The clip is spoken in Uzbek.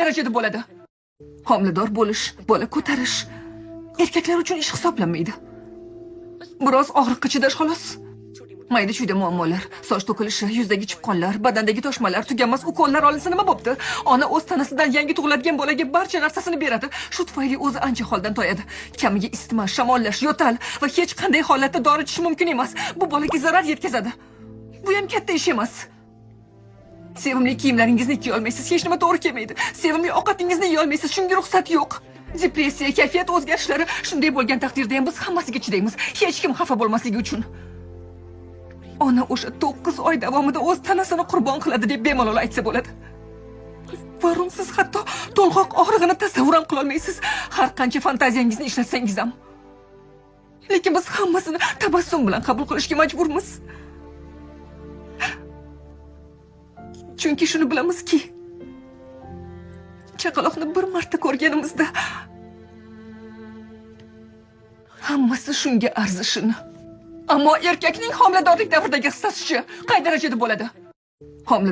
Darajada bo'ladi. Homilador bo'lish, bola ko'tarish erkaklar uchun ish hisoblanmaydi. Biroz og'riqqa chidash xolos. Mayda-chuyda muammolar, soch to'kilishi, yuzdagi chipqonlar, badandagi toshmalar, tuganmas ukollar olinsa nima bo'pti? Ona o'z tanasidan yangi tug'iladigan bolaga barcha narsasini beradi. Shu tufayli o'zi ancha holdan toyadi. Kamiga isitma, shamollash, yo'tal va hech qanday holatda dori ichish mumkin emas. Bu bolaga zarar yetkazadi. Bu ham katta ish emas. Sevimli kiyimlaringizni kiya olmaysiz, hech nima to'g'ri kelmaydi. Sevimli ovqatingizni yeya olmaysiz, shunga ruxsat yo'q. Depressiya, kayfiyat o'zgarishlari shunday bo'lgan taqdirda ham biz hammasiga chidaymiz. Hech kim xafa bo'lmasligi uchun. Ona o'sha 9 oy davomida o'z tanasini qurbon qiladi deb bemalol aytsa bo'ladi. Varun, siz hatto to'lg'oq og'rig'ini tasavvur ham qila olmaysiz, har qancha fantaziyangizni ishlatsangiz ham. Lekin biz hammasini tabassum bilan qabul qilishga majburmiz. Chunki shuni bilamizki, chaqaloqni bir marta ko'rganimizda hammasi shunga arzishini. Ammo erkakning homiladorlik davridagi hissasi-chi qay darajada bo'ladi? Homilador